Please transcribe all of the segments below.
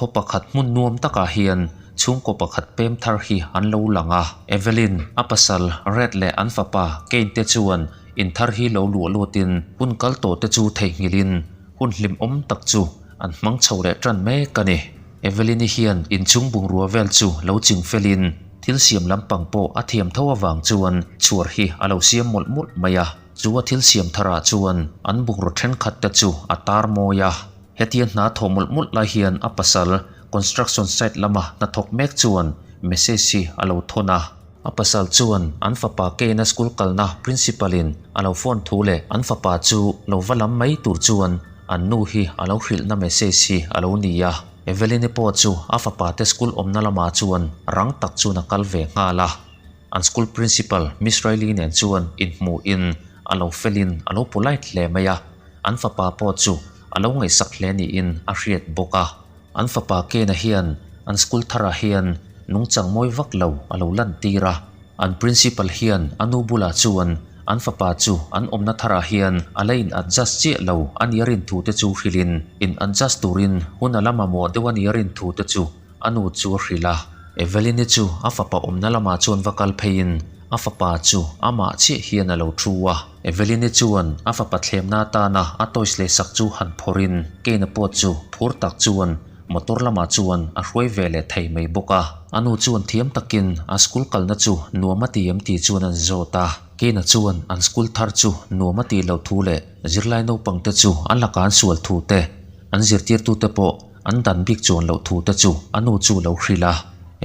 Khaw pakhat hmun nuam takah hian chhungkaw pakhat pem thar hi an lo lang a. Evelyn, a pasal Red leh an fapa Kane te chuan in thar hi lo luah lutin hun kal tawh te chu theihnghilhin hun hlimawm tak chu an hmang chho leh tan mek a ni. Evelyn-i hian inchhung bungrua vel chu lo ching felin thil siam lampang pawh a thiam tho avang chuan chhuar hi a lo siam mawlh mawlh mai a. Chu a thil siam tharah chuan an bungraw thenkhat te chu a tar mawi a. Hetia hna thawh mawlh mawlh lai hian a pasal construction site lama hnathawk mek chuan message hi a lo thawn a. A pasal chuan an fapa Kane-a school kalna principal in a lo phone thu leh an fapa chu lo va lam mai tur chuan an nu hi a lo hrilhna message hi a lo ni a. Evelyn-i pawh chu a fapa te school awmna lamah chuan rang tak chuan a kal ve nghal a. An school principal Miss Riley nen chuan inhmuhin a lo felin a lo polite hle mai a, an fapa pawh chu a lo ngaihsak hle niin a hriat bawk a. An fapa Kena hian an school tharah hian nungchang mawi vak lo a lo lantir a, an principal hian a nu bulah chuan an fapa chu an awmna tharah hian a la in adjust chiah lo a nia rin thu te chu hrilhin in adjust turin hun a la mamawh deuh a nia rin thu te chu A nu chu a hrilh a, Evelyn-i chu a fapa awmna lamah chuan va kal pheiin a fapa chu amah chiah hian a lo thu a. Evelyn-i chuan a fapa thlemna atana a toys leh sak chu han phawrhin Kane-a pawh chu phur tak chuan motor lamah chuan a hruai ve leh thei mai bawk a. A nu chuan thiam takin a school kalna chu nuam a ti em tih chuan an zawt a. Kane-a chuan an school thar chu nuam a tih loh thu leh zirlai naupangte chu a laka an sual thu te, an zirtirtute pawh An dan bik chuan loh thu te chu a nu chu lo hrilh a.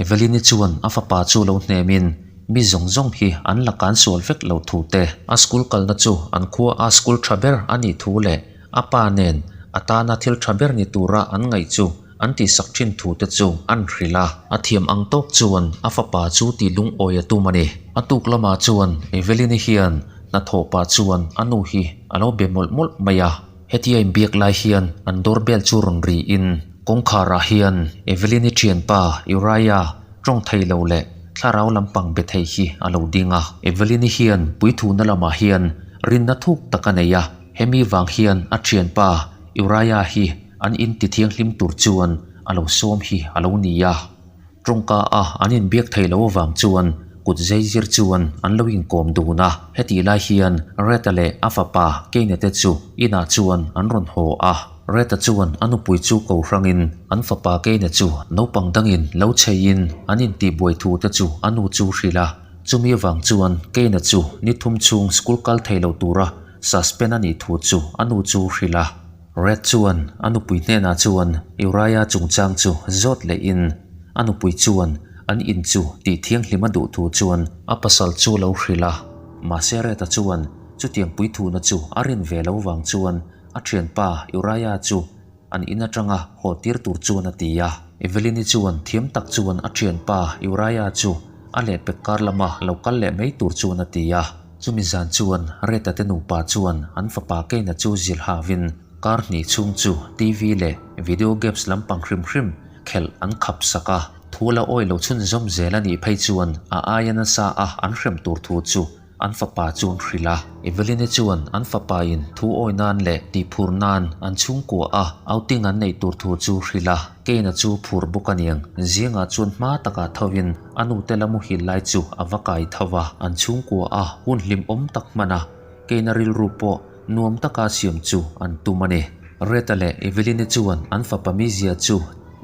Evelyn-i chuan a fapa chu lo hnemin mi zawng zawng hi an la kan sual vek lo thu te. A school kalna chu an khua a school tha ber a nih thu leh a pa nen a tana thil tha ber ni tura an ngaih chu an tihsak thin thu te chu an hrilh a. A thiam ang tawk chuan a fapa chu tih lungawi a tum a ni. A tuk lamah chuan Evelyn-i hian hnathawh pah chuan a nu hi a lo be mawlh mawlh mai a. Hetia inbiak lai hian an door bell chu rawn ri in kawngkhar ah hian Evelyn-i thianpa Uriah tawng thei lo leh thlarau lampang be thei hi a lo ding a. Evelyn-i hian puithuna lamah hian rinna thuk tak a nei a, hemi vang hian a thianpa Uriah hi an in ti thianghlim tur chuan a lo sawm hi a lo ni a. Tawngka a an inbiak thei lo avang chuan kut zai zir chuan an lo inkawm dun a. Hetih lai hian Reta leh a fapa Kane te chu inah chuan an rawn haw a. Reta chuan a nupui chu ko hrangin an fapa Kane chu naupang dangin lo cheiin an intihbuai thu te chu a nu chu hrilh a. Chumi avang chuan Kane chu ni thum chhung school kal thei lo tura suspend a nih thu chu a nu chu hrilh a. Red chuan a nupui hnenah chuan Uriah chungchang chu zawt lehin a nupui chuan an in chu tih thianghlim a duh thu chuan a pasal chu lo hrilh a. Mahse Red-a chuan chutiang puithuna chu a rin ve lo vang chuan a thianpa Uriah chu an in atanga haw tir tur chuan a ti a. Evelyn-i chuan thiam tak chuan a thianpa Uriah chu a lehpek kar lama lo kal leh mai tur chuan a ti a. Chumi zan chuan Reta te nupa chuan an fapa Kane-a chu zilh havin kar hnih chhung chu TV leh video games lampang hrim hrim khelh an khap sak a. Thu la awi lo chhunzawm zel a nih phei chuan a aia nasa a an hrem tur thu chu an fapa chu an hrilh a. Evelyn-i chuan an fapa in thu awi nan leh tihphur nan an chhungkua a outing an neih tur thu chu hrilh a. Kane-a chu phur bawk a niang. Zingah chuan hma takah thovin A nute la muhil lai chu a va kai tho va, an chhungkua a hun hlimawm tak hman a, keina rilru pawh nuam taka siam chu an tum a ni. Reta leh Evelyn-i chuan an fapa mizia chu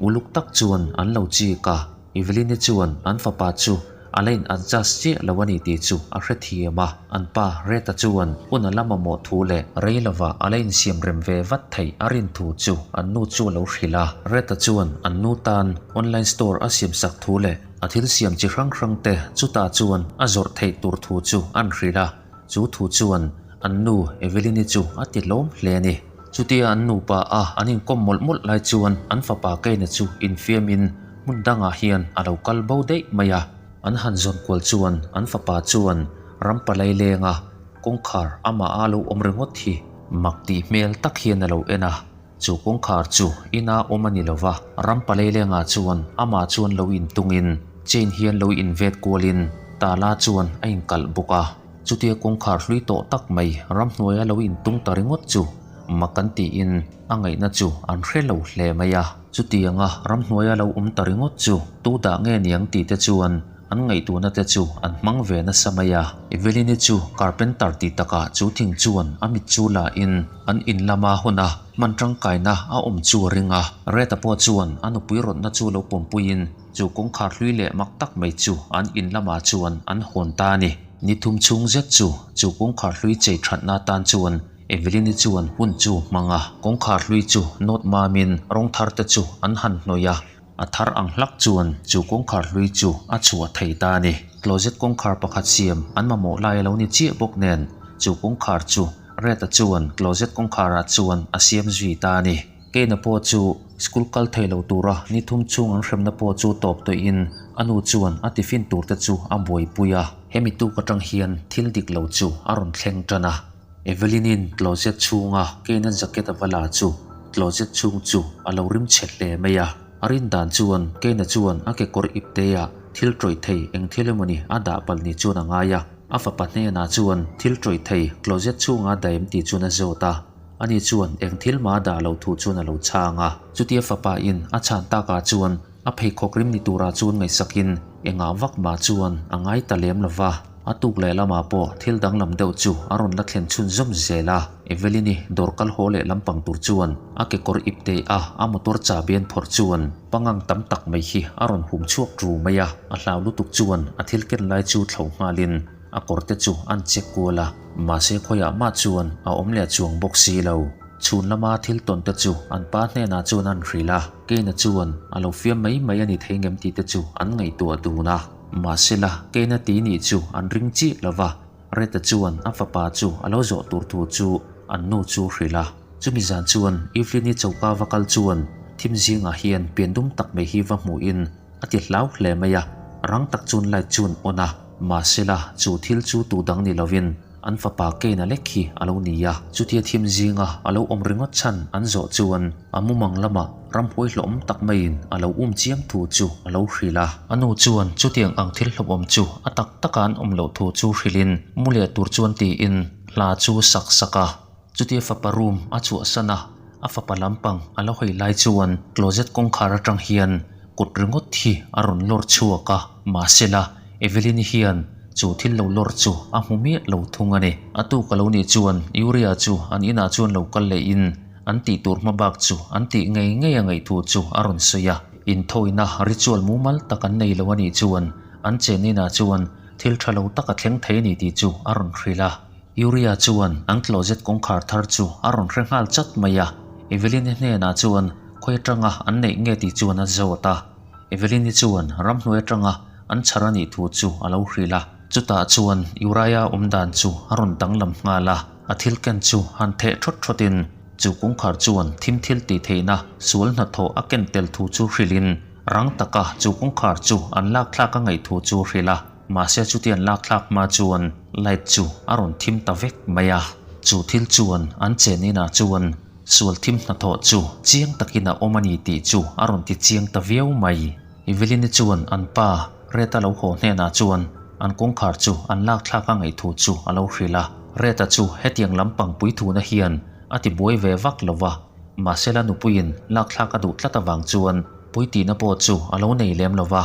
uluk tak chuan an lo chik a, Evelyn-i chuan an fapa chu a la in adjust chiah lo a ni tih chu a hrethiam a, an pa Reta chuan hun a la mamawh thu leh rei lova a la insiam rem ve vat theih a rin thu chu an nu chu a lo hrilh a. Reta chuan an nu tan Online store a siam sak thu leh a thil siam chi hrang hrang te chutah chuan a zawrh theih tur thu chu an hrilh a, chu thu chuan an nu Evelyn-i chu a ti hlawm hle a ni. Chutia an nupa a an inkawm mawlh mawlh lai chuan an fapa Kane-a chu infiamin hmun dangah hian a lo kal bo daih mai a, an han zawn kual chuan an fapa chuan ram palai lenga kawngkhar amah a lo awm ringawt hi mak tih hmel tak hian a lo en a. Chu kawngkhar chu ina awm a ni lo va, ram paleilengah chuan amah chuan lo intungin chain hian lo invet kualin tala chuan a inkalh bawk a. Chutia kawngkhar hlui tawh tak mai ramhnuaia lo intung ta ringawt chu mak an tiin a ngaihna chu an hre lo hle mai a. Chutianga ramhnuaia lo awm ta ringawt chu tu dah nge niang tih te chuan an ngaihtuahna te chu an hmang ve nasa mai a. Evelyn-i chu carpenter tih takah chu thing chuan a mit chu la in an in lama hawn a, hman tangkaina a awm chu a ring a. Red-a pawh chuan a nupui rawtna chu lo pawmpuiin chu kawngkhar hlui leh mak tak mai chu an in lamah chuan an hawn ta a ni. Ni thum chhung zet chu chu kawngkhar hlui chei thatna atan chuan Evelyn-i chuan hun chu hmang a, kawngkhar hlui chu nawt mamin rawng thar te chu an han hnawih a, a thar ang hlak chuan chu kawngkhar hlui chu a chhuah thei ta a ni. Closet kawngkhar pakhat siam an mamawh lai a lo ni chiah bawk nen chu kawngkhar chu Red-a chuan closet kawngkharah chuan a siam zui ta a ni. Kane-a pawh chu school kal thei lo tura ni thum chhung an hremna pawh chu tawp tawhin a nu chuan a tiffin tur te chu a buaipui a. Hemi tuk atang hian thil dik lo chu a rawn thleng tan a. Evelyn-in closet chhunga Kane-a jacket a va la chu closet chhung chu a lo rim chhe hle mai a. A rin dan chuan Kane-a chuan a kekawr ipte-ah thil tawih thei eng thil emawni a dah palh ni chuan a ngai a. A fapa hnenah chuan thil tawih thei closet chhunga a dah em tih chuan a zawt a. Ani chuan eng thil mah a dah lo thu chuan a lo chhang a. Chutia fapa in a chhan takah chuan a pheikhawk rim ni turah chuan ngaihsakin engah vak mah chuan a ngai ta lem lo va. A tuk leh lamah pawh thil danglam deuh chu a rawn la thlen chhunzawm zel a. Evelyn-i dawr kal haw leh lampang tur chuan a kekawr ip teh a, a motor chahbi an phawrh chuan pangang tam tak mai hi a rawn hum chhuak ru mai a. A hlau lutuk chuan a thil ken lai chu thlo nghalin a kawr te chu an check kual a, mahse khawiah mah chuan a awm leh chuang bawk si lo. Chhun lama thil tawn te chu an pa hnenah chuan an hrilh a, Kane-a chuan a lo fiam mai mai a ni thei ngem tih te chu an ngaihtuah dun a. Mahsela, Kane-a ti nih chu an ring chiah lo va, Red-a chuan a fapa chu a lo zawh tur thu chu an nu chu hrilh a. Chumi zan chuan Evelyn-i choka va kal chuan thim zingah hian pian dum tak mai hi va hmuhin A ti hlau hle mai a, rang tak chuan light chu an on a, mahsela chu thil chu tu dang ni lovin an fapa Kane-a lek hi a lo ni a. Chutia thim zinga a lo awm ringawt chhan an zawh chuan a mumang lamah ramhuai hlawhawm tak maiin a lo um chiam thu chu a lo hrilh a. A nu chuan chutiang ang thil hlawhawm chu a tak taka an awm loh thu chu hrilhin mu leh tur chuan tiin hla chu sak sak a. Chutia fapa room a chhuahsan a, a fapa lampang a lo hawi lai chuan closet kawngkhar atang hian kut ringawt hi a rawn lawr chhuak a, mahsela Evelyn-i hian chu thil lo lawr chu a hmu miah lo thung a ni. A tuk a lo nih chuan Uriah chu an inah chuan lo kal lehin an tih tur hma bak chu an tih ngei ngei a ngaih thu chu a rawn sawi a, inthawina ritual mumal tak an nei lo a nih chuan an chen inah chuan thil tha lo tak a thleng thei a ni tih chu a rawn hrilh a. Uriah chuan an closet kawngkhar thar chu a rawn hre nghal chat mai a, Evelyn-i hnenah chuan khawi atanga an neih nge tih chuan a zawt a. Evelyn-i chuan ramhnuai atanga an chhar a nih thu chu a lo hrilh a. Chutah chuan Uriah awm dan chu a rawn danglam nghal a, a thil ken chu han theh thawt thawtin chu kawngkhar chuan thim thil tih theihna sual hnathawh a ken tel thu chu hrilhin rang taka chu kawngkhar chu an lak thlak a ngaih thu chu hrilh a. Mahse chutiang lak thlak hma chuan light chu a rawn thim ta vek mai a, chu thil chuan an chen inah chuan sual thim hnathawh chu chiang takin a awm a ni tih chu a rawn ti chiang ta viau mai. Evelyn-i chuan an pa Red-a lo haw hnenah chuan an kawngkhar chu an lak thlak a ngaih thu chu a lo hrilh a, Red-a chu hetiang lampang puithuna hian a ti buai ve vak lo va, mahse la nupuiin lak thlak a duh tlat avang chuan puitihna pawh chu a lo nei lem lo va.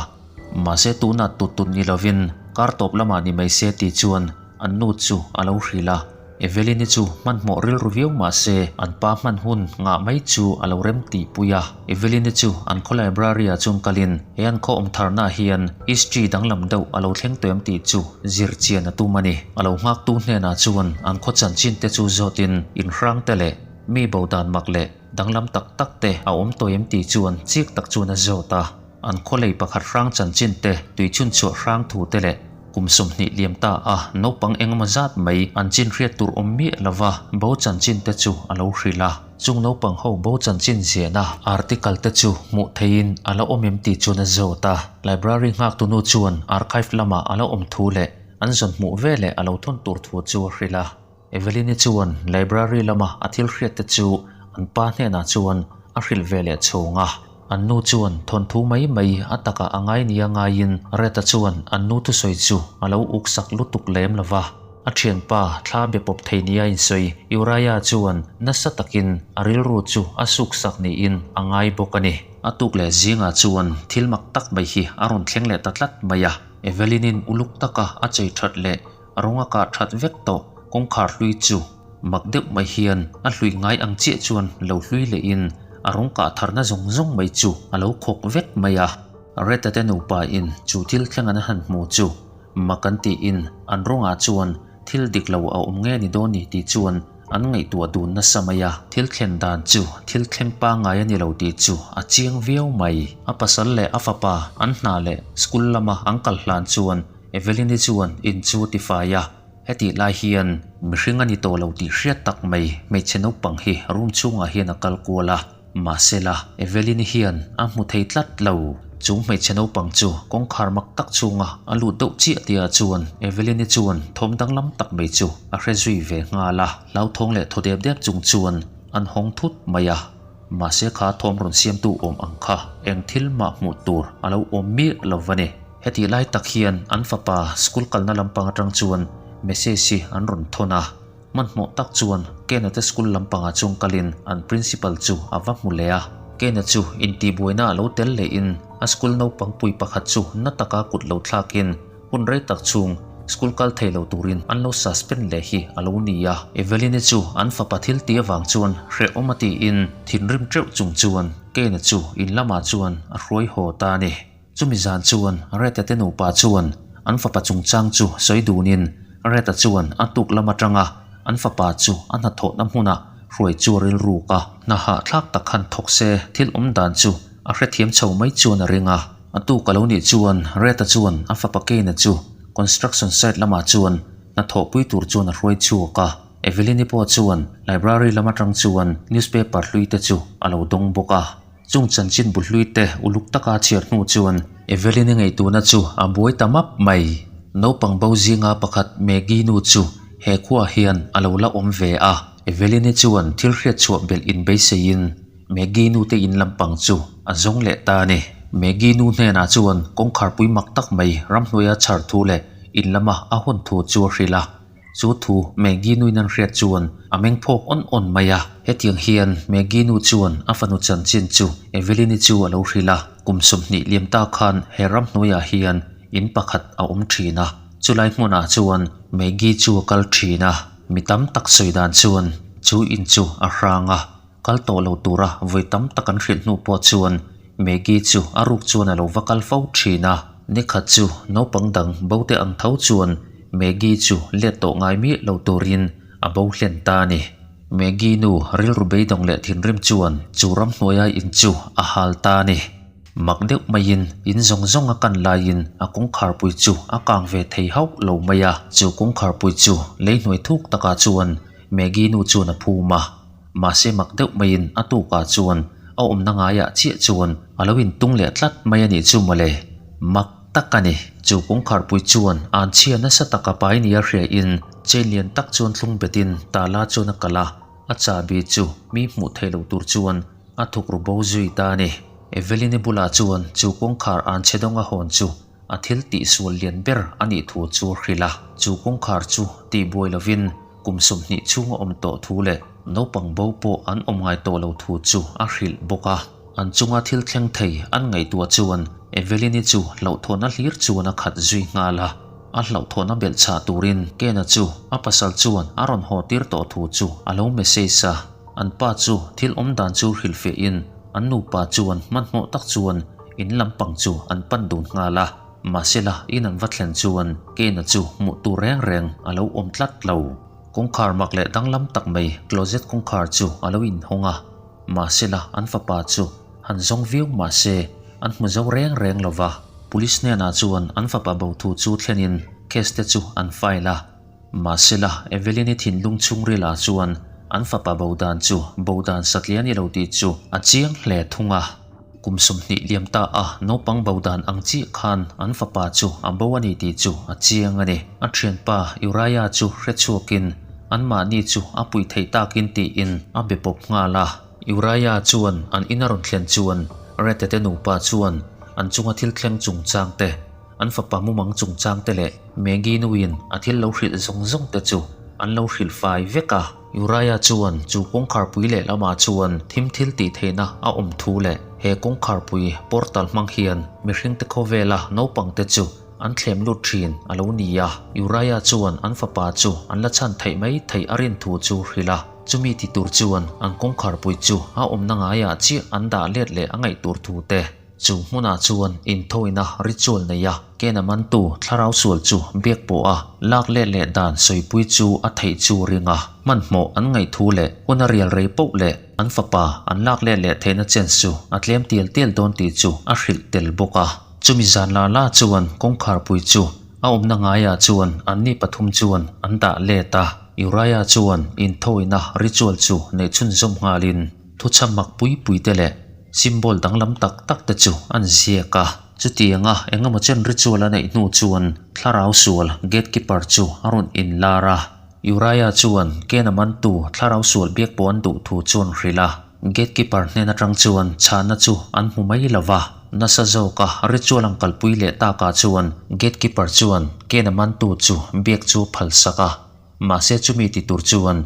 Mahse tunah tut tut ni lovin kar tawp lamah ni mai se tih chuan an nu chu a lo hrilh a. Evelyn-i chu hmanhmawh rilru viau mahse an pa hman hun ngah mai chu a lo rem tih pui a. Evelyn-i chu an khaw library-ah chuan kalin he an khaw awm tharnaah hian history danglam deuh a lo thleng tawh em tih chu zir chian a tum a ni. A lo nghaktu hnenah chuan an khaw chanchin te chu zawtin inhrang te leh mi bo dan mak leh danglam tak tak te a awm tawh em tih chuan chik tak chuan a zawt a. An khawlei pakhat hrang chanchin te, tui chhunchhuah hrang thu te leh kum 20 liam ta a naupang engemaw zat mai an chin hriat tur awm miah lova bo chanchin te chu a lo hrilh a. Chung naupang ho bo chanchin ziahna article te chu hmuh theihin a la awm em tih chuan a zawt a. Library nghaktunu chuan archive lamah a la awm thu leh an zawn hmuh veleh a lo thawn tur thu chu a hrilh a. Evelyn-i chuan library lama a thil hriat te chu an pa hnenah chuan a hrilh ve leh chhung a. An nu chuan thawnthu mai mai a takah a ngai nia ngaiin Red-a chuan an nu thusawi chu a lo uk sak lutuk lem lo va. A thianpa thla be pawp thei nia insawi Uriah chuan nasa takin a rilru chu a suk sak niin a ngai bawk a ni. A tuk leh zingah chuan thil mak tak mai hi a rawn thleng leh ta tlat mai a. Evelyn-in uluk taka a chei that leh a rawng a kah that vek tawh kawngkhar hlui chu mak deuh mai hian a hlui ngai ang chiah chuan lo hlui lehin a rawng kah tharna zawng zawng mai chu a lo khawk vek mai a. Reta te nupa in chu thil thleng an han hmu chu mak an tiin an rawngah chuan thil dik lo a awm nge ni dawn ni tih chuan an ngaihtuah dun nasa mai a. Thil thlen dan chu thil thleng pangngai a ni lo tih chu a chiang viau mai. A pasal leh a fapa an hna leh school lama an kal hlan chuan Evelyn-i chuan in chu a tifai a, hetih lai hian mihring a ni tawh lo tih hriat tak mai hmeichhe naupang hi room chhungah hian a kal kual a, mahsela Evelyn-i hian a hmu thei tlat lo. Chu hmeichhe naupang chu kawngkhar mak tak chhunga a lut deuh chiah tihah chuan Evelyn-i chuan thawm danglam tak mai chu a hre zui ve nghal a, hlauthawng leh thaw dep dep chung chuan an hawng thut mai a. Mahse kha thawm rawn siamtu awm ang kha eng thil mah hmuh tur a lo awm miah lo va ni. Hetih lai tak hian an fapa school kalna lampang atang chuan message hi an rawn thawn a, hmanhmawh tak chuan Kena te school lampangah chuan kalin an principal chu a va hmu leh a. Kena chu intihbuaina a lo tel lehin a school naupang pui pakhat chu na taka kut lo thlakin Hun rei tak chhung school kal thei lo turin an lo suspend leh hi a lo ni a. Evelyn-i chu an fapa thil ti avang chuan hrehawm a tiin thinrim teuh chung chuan Kane-a chu in lamah chuan a hruai haw ta a ni. Chumi zan chuan Red-a te nupa chuan an fapa chungchang chu sawi dunin Red-a chuan a tuk lam atanga an fapa chu a hnathawhna hmunah hruai chu a rilruk a. Hna hahthlak tak han thawk se thil awm dan chu a hrethiam chho mai chuan a ring a. A tuk a lo nih chuan Reta chuan a fapa Kane-a chu construction site lamah chuan hnathawhpui tur chuan a hruai chhuak a. Evelyn-i pawh chuan library lam atang chuan newspaper hlui te chu a lo dawng bawk a. Chung chanchin bu hlui te uluk taka a chhiar hnu chuan Evelyn-i ngaihtuahna chu a buai ta map mai. Naupang bo zinga pakhat Maggie nu chu he khuaah hian a lo la awm ve a. Evelyn-i chuan thil hriatchhuah belh inbeiseiin Maggie nu te in lampang chu a zawng leh ta a ni. Maggie nu hnenah chuan kawngkhar pui mak tak mai ramhnuaia chhar thu leh in lama a hawn thu chu a hrilh a. Chu thu Maggie nuin an hriat chuan a meng phawk awn awn mai a. Hetiang hian Maggie nu chuan a fanu chanchin chu Evelyn-i chu a lo hrilh a. Kum 20 liam ta khan he ramhnuaiah hian in pakhat a awm thin a. Chulai hmunah chuan Maggie chu a kal thin a. Mi tam tak sawi dan chuan chu in chu a hrang a. Kal tawh lo tura vawi tam tak an hrilh hnu pawh chuan Maggie chu a ruk chuan a lo va kal fo thin a. Nikhat chu naupang dang bote ang tho chuan Maggie chu let tawh ngai miah lo turin a bo hlen ta a ni. Maggie nu rilru beidawng leh thinrim chuan chu ramhnuaia in chu a hal ta a ni. Mak deuh maiin in zawng zawng a kan laiin a kawngkharpui chu a kang ve thei hauh lo mai a. Chu kawngkharpui chu leihnuai thuk takah chuan Maggie nu chuan a phum a. Mahse mak deuh maiin a tukah chuan a awmna ngaiah chiah chuan a lo intung leh tlat mai a nih chu mawle. Mak tak a ni. Chu kawngkharpui chuan an chhia nasa taka pai nia hriain chain lian tak chuan thlung betin tala chuan a kalh a, a chahbi chu mi hmuh theih loh tur chuan a thuk ru bo zui ta a ni. Evelyn-i bulah chuan chu kawngkhar an chhe dawng a hawn chu A thil tihsual lian ber a nih thu chu a hrilh a, chu kawngkhar chu tihbuai lovin kum 20 chhung a awm tawh thu leh naupang bo pawh an awm ngai tawh lo thu chu a hrilh bawk a. An chunga thil thleng thei an ngaihtuah chuan Evelyn-i chu hlauhthawhna hlir chuan a khat zui nghal a. A hlauhthawhna belh chhah turin Ken-a chu a pasal chuan a rawn haw tir tawh thu chu a lo message a. An pa chu thil awm dan chu hrilhfiahin an nupa chuan hmanhmawh tak chuan In lampang chu an pan dun nghal a, mahsela in an va thlen chuan Kane-a chu hmuh tur reng reng a lo awm tlat lo. Kawngkhar mak leh danglam tak mai closet kawngkhar chu a lo inhawng a, mahsela an fapa chu han zawng viau mahse an hmu zo reng reng lo va. Police hnenah chuan an fapa bo thu chu thlenin case te chu an file a. Mahsela, Evelyn-i thinlung chhungrilah chuan an fapa bo dan chu bo dan satliah a ni lo tih chu a chiang hle thung a. Kum 20 liam ta a naupang bo dan ang chiah khan an fapa chu a bo a ni tih chu a chiang a ni. A thianpa Uriah chu hre chhuakin anmahni chu a puih theih takin tiin a be pawp nghal a. Uriah chuan an in a rawn thlen chuan Rete te nupa chuan an chunga thil thleng chungchang te, An fapa mumang chungchang te leh Maggie nuin a thil lo hrilh zawng zawng te chu an lo hrilh fai vek a. Uriah chuan chu kawngkharpui leh lamah chuan thim thil tih theihna a awm thu leh He kawngkharpui portal hmang hian mihringte khawvela naupangte chu an thlem lut thin a lo ni a. Uriah chuan an fapa chu an la chhan theih mai theih a rin thu chu hrilh a. Chumi ti tur chuan an kawngkharpui chu a awmna ngaiah chiah an dah let leh a ngaih tur thu te. Chu hmunah chuan inthawina ritual nei a, Kena mantu thlarau sual chu biak pawh a lak let leh dan sawipui chu a theih chu ring a, hmanhmawh an ngaih thu leh hun a rial rei poh leh an fapa an lak let leh theihna chance chu a tlem tial tial dawn tih chu a hrilh tel bawk a. Chumi zan la la chuan kawngkharpui chu a awmna ngaiah chuan anni pathum chuan an dah let a, Uriah chuan inthawina ritual chu neih chhunzawm nghalin thuchham mak pui pui te leh Symbol danglam tak tak te chu an ziak a, chutianga engemaw chen ritual a neih hnu chuan thlarau sual gatekeeper chu a rawn inlar a. Uriah chuan Ken-a mantu thlarau sual biak pawh an duh thu chuan hrilh a, gatekeeper hnen atang chuan chhahna chu an hmu mai lo va. Nasa zawka ritual ang kalpui leh takah chuan gatekeeper chuan Ken-a mantu chu biak chu phalsak a. Mahse chumi ti tur chuan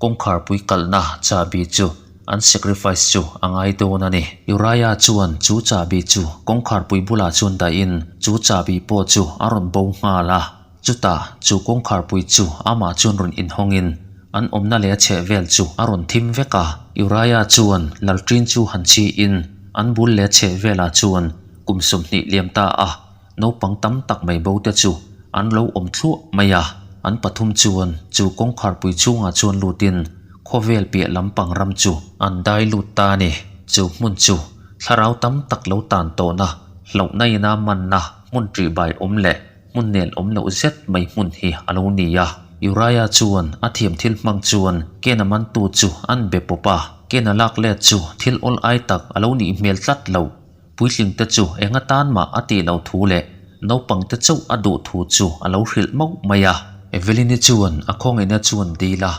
kawngkharpui kalhna chahbi chu an sacrifice chu a ngai dawn a ni. Uriah chuan chu chahbi chu kawngkharpui bulah chuan dahin chu chahbi pawh chu a rawn bo nghal a. Chutah chu kawngkharpui chu amah chuan rawn inhawngin an awmna leh a chheh vel chu a rawn thim vek a. Uriah chuan lalṭin chu han chhiin an bul leh a chheh velah chuan kum 20 liam ta a. Naupang tam tak mai bo te chu an lo awm thluah mai a, an pathum chuan chu kawngkharpui chhungah chuan lutin khawvel piah lampang ram chu an dai lut ta a ni. Chu hmun chu thlarau tam tak lo tan tawhna, hlauhna ina manna hmun ṭihbai awm leh hmun nel awm loh zet mai hmun hi a lo ni a. Uriah chuan a thiam thil hmang chuan Ken-a mantu chu an be pawp a, Ken-a lak let chu thil awl ai tak a lo nih hmel tlat lo. Puitlingte chu eng atan mah a tih loh thu leh naupangte chauh a duh thu chu a lo hrilh mauh mai a. Evelyn-i chuan a khawngaihna chuan dil a,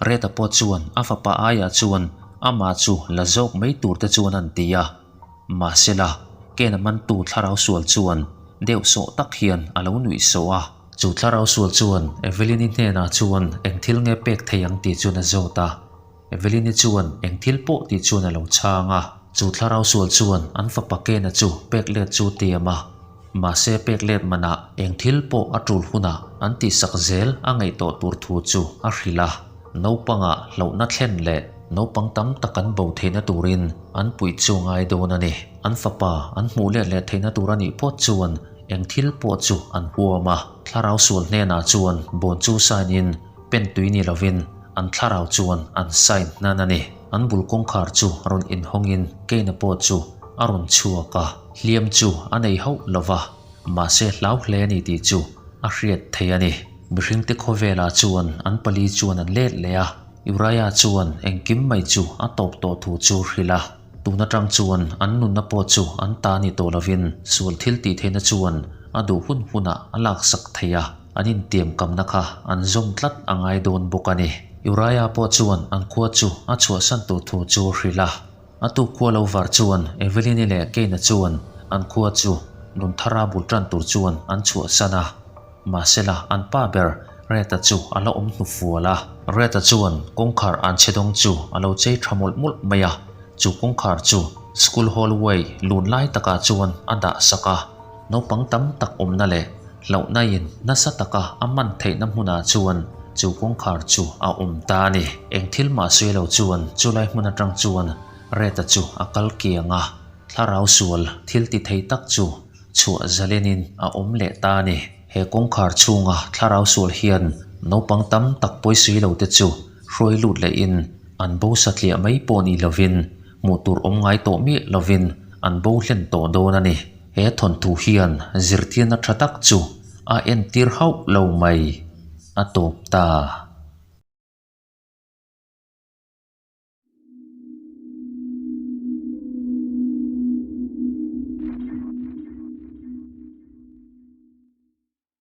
Red-a pawh chuan a fapa aiah chuan amah chu la zawk mai tur te chuan an ti a. Mahsela, Ken-a mantu thlarau sual chuan deuh sawh tak hian a lo nuih sawh a. Chu thlarau sual chuan Evelyn-i hnenah chuan eng thil nge pek thei ang tih chuan a zawt a. Evelyn-i chuan eng thil pawh tih chuan a lo chhang a. Chu thlarau sual chuan an fapa Ken-a chu pek let chu tiam a. Mahse pek let manah eng thil pawh a tul hunah an tihsak zel a ngaih tawh tur thu chu a hrilh a. Naupangah hlauhna thlen leh naupang tam tak an bo theihna turin an puih chu ngai dawn a ni. An fapa an hmuh let leh theihna tur a nih phawt chuan eng thil pawh chu an huam a. Thlarau sual hnenah chuan bawn chu sign in Pen tui ni lovin an thlarau chuan an sign hnan a ni. An bul kawngkhar chu rawn inhawngin Cain-a pawh chu a rawn chhuak a, hliam chu a nei hauh lo va, mahse hlau hle a ni tih chu a hriat thei a ni. Mihringte khawvelah chuan an pali chuan an let leh a, Uriah chuan engkim mai chu a tawp tawh thu chu hrilh a. Tun atang chuan an nunna pawh chu an ta ni tawh lovin sual thil tih theihna chuan a duh hun hunah a laksak thei a. An intiamkamna kha an zawm tlat a ngai dawn bawk a ni. Uriah pawh chuan an khua chu a chhuahsan tur thu chu a hrilh a. A tuk khua lo var chuan Evelyn-i leh Kane-a chuan an khua chu Nunthara bul tan tur chuan an chhuahsan a. Mahsela an pa ber Red-a chu a la awm hnu fual a. Red-a chuan kawngkhar an chhe dawng chu a lo chei tha mawlh mawlh mai a. Chu kawngkhar chu school hallway lun lai takah chuan a dah sak a. Naupang tam tak awmna leh hlauhnain nasa taka a man theihna hmunah chuan chu kawngkhar chu a awm ta a ni. Eng thil mah sawi lo chuan chulai hmun atang chuan Red-a chu a kal kiang a, thlarau sual thil ti thei tak chu chhuah zalenin a awm leh ta a ni. He kawngkhar chhunga thlarau sual hian naupang tam tak pawisui lo te chu hruai lut lehin an bo satliah mai pawh ni lovin hmuh tur awm ngai tawh miah lovin an bo hlen tawh dawn a ni. He thawnthu hian zirtirna tha tak chu a entir hauh lo mai a tawp ta.